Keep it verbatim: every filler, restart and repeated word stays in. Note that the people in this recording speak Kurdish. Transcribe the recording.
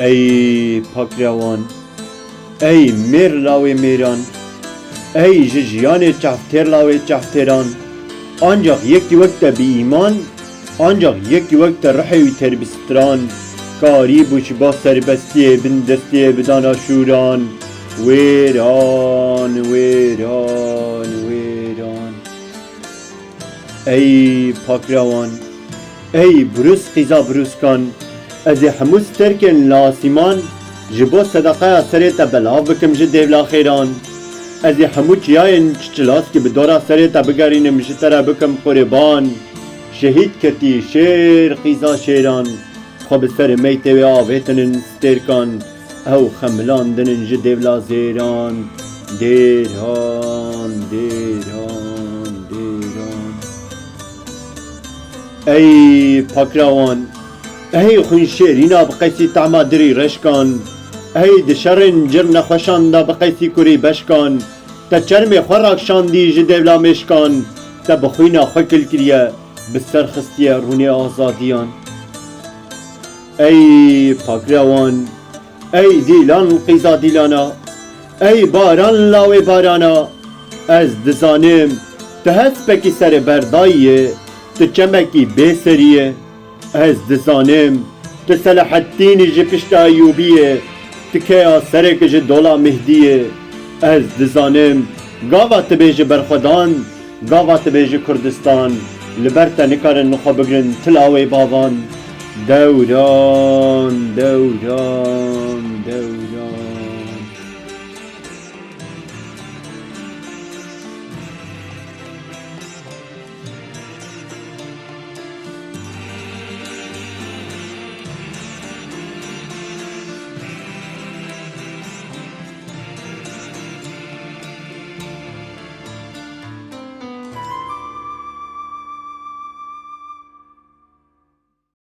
Ey pakrewan, ey mêr lawê mêran, ey ji jiyanê çeftêr lawê çeftêran, ancak yekî wek te bi îman, ancak yekî wek te ruhê wî têr bi stran, karîbû ji ba serbestiyê bin destiyê bidana şûran, wêran, wêran, wêran. Ey pakrewan, ey birûz qîza birûzkan, ez ê hemû stêrkên li asîman ji bo sedeqeya serê te belav bikim ji dêvla xêran. Ez ê hemû çiyayên çiçilaskî bi dora serê te bigerînim, ji te re bikim qurban. Şehîd ketî şêr qîza şêran, xwe bi serê meytê wê avêtinin stêrkan. Ew xemilandin in ji dêvla zêran, dêran, dêran, dêran. Ey pakrewan, ey xwîn şêrîna bi qeysî tehma dirî reşkan, ey di şerên cir nexweşan de bi qeysî kurî beşkan, te çermê xwe rakşandî ji dêvla mêşkan, te bi xwîna xwe kil kiriye, bi ser xistiye rûnê azadiyan. Ey pakrewan, ey dîlan qîza dîlana, ey baran lawê barana, ez dizanim tu hespekî serê berdayî yê, tu çemekî bêserî yê. Ez dizanim tu Selahettînî ji pişta Eyûbî yê, tu keya serek ji dola Mihdî yê. Ez dizanim gava tu bê ji berxwedan, gava tu bê ji Kurdistan, li ber te nikarin xwe bigrin ti lawê bavan. Dewran, dewran, dewran.